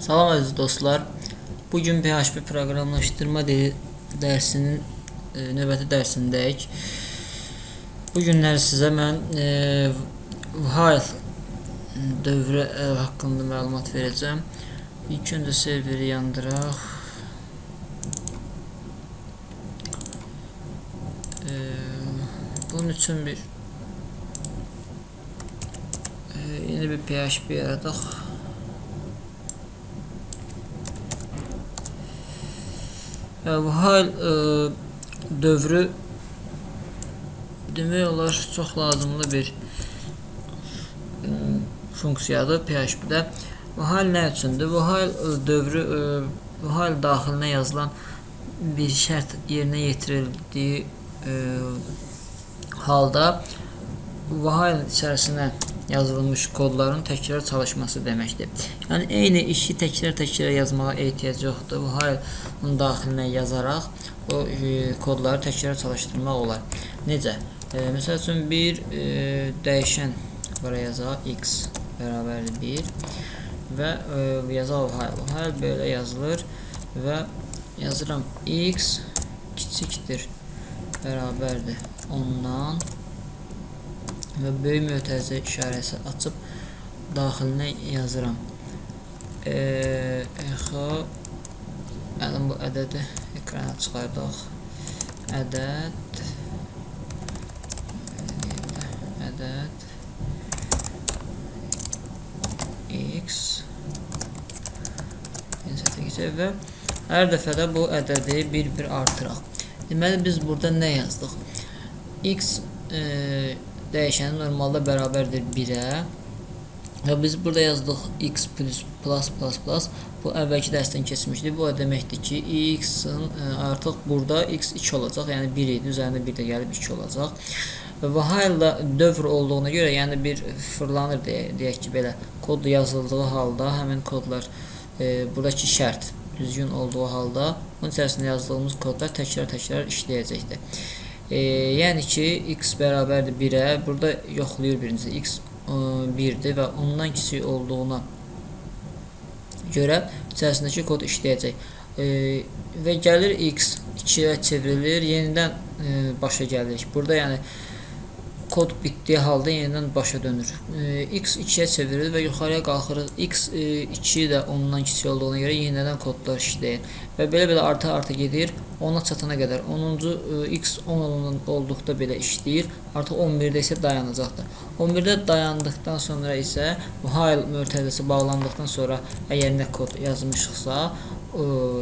Salam əziz dostlar. Bugün PHP proqramlaşdırma dili dərsinin növbəti dərsindəyik. Bu günlər sizə mən while dövrü haqqında məlumat verəcəm. İlk öncə serveri yandıraq. Bunun üçün bir yeni bir PHP yaradaq. While dövrü demək olar çox lazımlı bir funksiyadır PHP-də. While nə üçündür? While dövrü while daxilinə yazılan bir şərt yerinə yetirildiyi halda while içərisinə yazılmış kodların təkrar çalışması deməkdir. Yəni eyni işi təkrar-təkrar yazmağa ehtiyac yoxdur. While-ın daxilinə yazaraq o kodları təkrar çalışdırmaq olar. Necə? Məsəl üçün bir dəyişən bura yazaq, x bərabərdir 1 və yazaq while. While belə yazılır və yazıram x kiçikdir bərabərdir 10-dan və böyük mötərizə işarəsi açıb daxilinə yazıram. Echo gəlin bu ədədi ekrana çıxardaq. Ədəd ədəd x keçək və hər dəfə də bu ədədi bir-bir artıraq. Deməli biz burada nə yazdıq? X dəyişəni normalda bərabərdir 1-ə və biz burada yazdıq x plus plus plus plus. Bu əvvəlki dərsdən keçmişdi. Bu o deməkdir ki, x-in artıq burada x 2 olacaq. Yəni 1 idi, üzərində 1 də gəlib 2 olacaq. Və while-da dövr olduğuna görə, yəni bir fırlanır deyək ki, belə kod yazıldığı halda həmin kodlar buradakı şərt düzgün olduğu halda bunun içərisində yazdığımız kodlar təkrar-təkrar işləyəcəkdir. Yəni ki, x bərabərdir 1-ə, burada yoxlayır birincisi, x 1-dir və ondan kiçik olduğuna görə içərisindəki kod işləyəcək. Və gəlir x 2-yə çevrilir, yenidən başa gəlirik. Burada yəni kod bitdiyi halda yenidən başa dönür. X 2-yə çevrilir və yuxarıya qalxırıq. X 2 də ondan kiçik olduğuna görə yenidən kodlar işləyir. Və belə-belə arta-arta gedir. 10-a çatana qədər. 10-cu x 10 olduqda belə işləyir. Artıq 11-də isə dayanacaqdır. 11-də dayandıqdan sonra isə while mötərizəsi bağlandıqdan sonra əgər nə kod yazmışıqsa,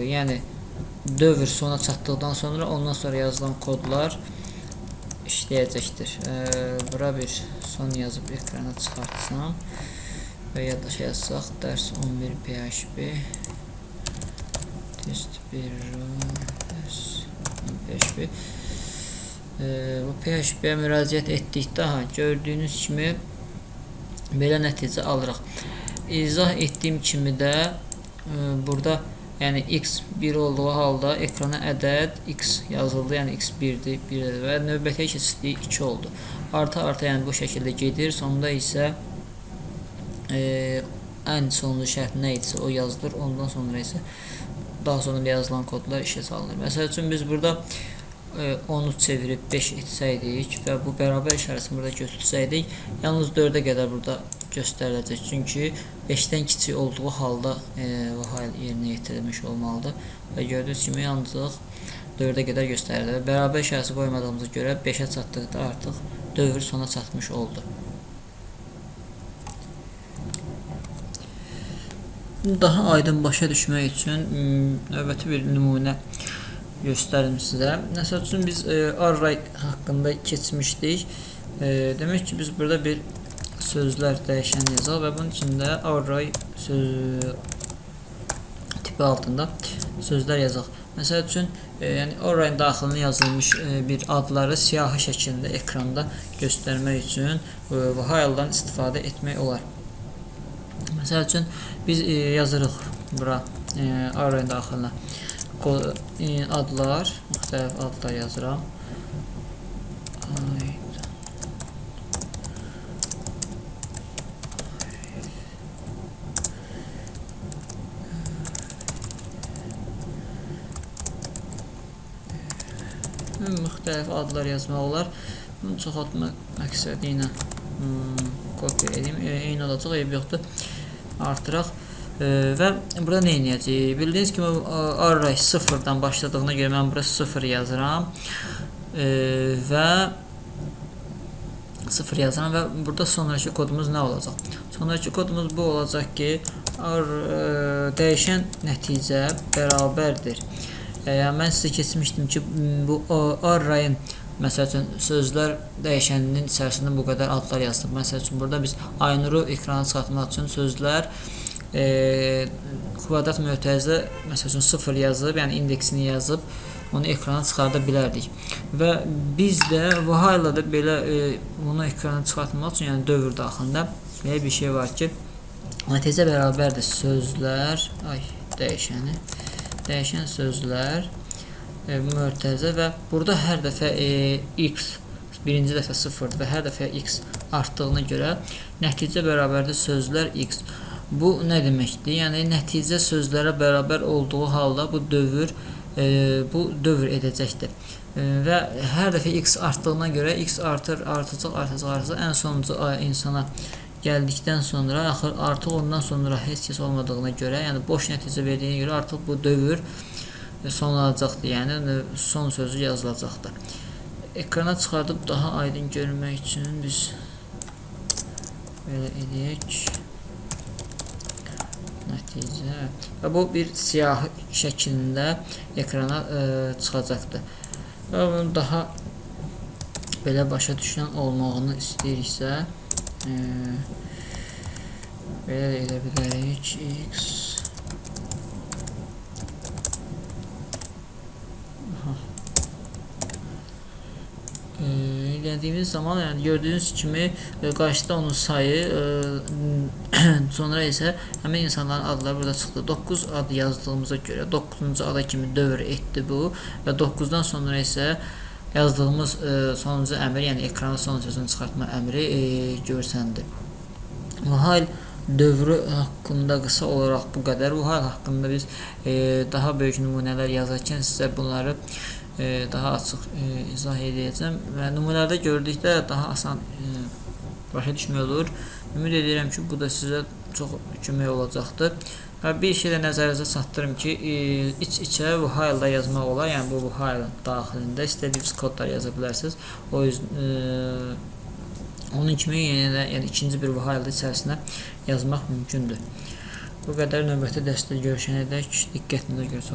yəni dövr sona çatdıqdan sonra ondan sonra yazılan kodlar işləyəcəkdir. Bura bir son yazıb ekrana çıxartsam və yaddaşa yazsaq dərs 11 PHP test 1 dərs PHP. Bu PHP-yə müraciət etdikdə gördüyünüz kimi belə nəticə alırıq. İzah etdiyim kimi də burada yəni x 1 olduğu halda ekrana ədəd x yazıldı, yəni x 1-dir, 1-dir və növbətiyə keçdiyi 2 oldu. Arta-arta yəni bu şəkildə gedir. Sonda isə ən sonuncu şərt nə idisə o yazılır. Ondan sonra isə daha sonra yazılan kodlar işə salınır. Məsəl üçün biz burada 10-u çevirib 5 etsəydik və bu bərabər işarəsini burada götürsəydik, yalnız 4-ə qədər burada göstəriləcək. Çünki 5-dən kiçik olduğu halda while yerinə yetirilmiş olmalıdır. Və gördüyünüz kimi yalnız 4-ə qədər göstərilir. Və bərabər işarəsi qoymadığımıza görə 5-ə çatdıqda artıq dövr sona çatmış oldu. Daha aydın başa düşmək üçün növbəti bir nümunə göstərim sizə. Məsəl üçün biz array haqqında keçmişdik. Demək ki, biz burada bir sözlər dəyişən yazaq və bunun içində array söz tipi altında sözlər yazaq. Məsəl üçün, yəni arrayın daxilinə yazılmış bir adları siyahı şəklində ekranda göstərmək üçün while-dan istifadə etmək olar. Məsəl üçün biz yazırıq bura arrayın daxilinə adlar, müxtəlif adlar yazıram. Müxtəlif adlar yazmaq olar. Bunu çoxaltma məqsədi ilə kopya edim. Eyni olacaq, eybi yoxdur. Artıraq. Və burada nə edəcəyik? Bildiyiniz kimi array sıfırdan başladığına görə mən bura 0 yazıram. Və 0 yazıram və burada sonraki kodumuz nə olacaq? Sonraki kodumuz bu olacaq ki, dəyişən nəticə bərabərdir. Yəni mən sizə keçmişdim ki, bu arrayın məsəl üçün sözlər dəyişəninin içərisində bu qədər adlar yazdıq. Məsəl üçün burada biz Aynuru ekrana çıxartmaq üçün sözlər kvadrat mötərizə məsəl üçün 0 yazıb, yəni indeksini yazıb onu ekrana çıxarda bilərdik. Və biz də while-da belə bunu ekrana çıxartmaq üçün, yəni dövr daxilində belə bir şey var ki, nəticə bərabərdir sözlər, ay dəyişəni, dəyişən sözlər mötərizə və burada hər dəfə x birinci dəfə 0-dır və hər dəfə x artdığına görə nəticə bərabərdir sözlər x. Bu nə deməkdir? Yəni nəticə sözlərə bərabər olduğu halda bu dövr edəcəkdir. Və hər dəfə x artdığına görə x artır, artacaq, artacaq, artacaq. Ən sonuncu insana gəldikdən sonra axır artıq ondan sonra heç kəs olmadığına görə, yəni boş nəticə verdiyinə görə artıq bu dövr sonlanacaqdır. Yəni son sözü yazılacaqdır. Ekrana çıxardıb daha aydın görmək üçün biz belə edək. Nəticə və bu bir siyahı şəklində ekrana çıxacaqdır. Və bunu daha belə başa düşən olmağını istəyiriksə belə də edə bilərik. X elədiyimiz zaman, yəni gördüyünüz kimi qarşıda onun sayı, sonra isə həmin insanların adları burada çıxdı. 9 ad yazdığımıza görə 9-cu ada kimi dövr etdi bu və 9-dan sonra isə yazdığımız sonuncu əmr, yəni ekrana son sözünü çıxartma əmri görsəndi. While dövrü haqqında qısa olaraq bu qədər. While haqqında biz daha böyük nümunələr yazarkən sizə bunları daha açıq izah edəcəm və nümunələrdə gördükdə daha asan başa düşmək olur. Ümid edirəm ki, bu da sizə çox kömək olacaqdır. Və bir şey də nəzərinizə çatdırım ki, iç-içə while-da yazmaq olar. Yəni bu while daxilində istədiyiniz kodlar yaza bilərsiniz. O yüzden onun kimi yenə də yəni ikinci bir while içərisinə yazmaq mümkündür. Bu qədər, növbəti dərsdə görüşənədək diqqətinizə görə çox.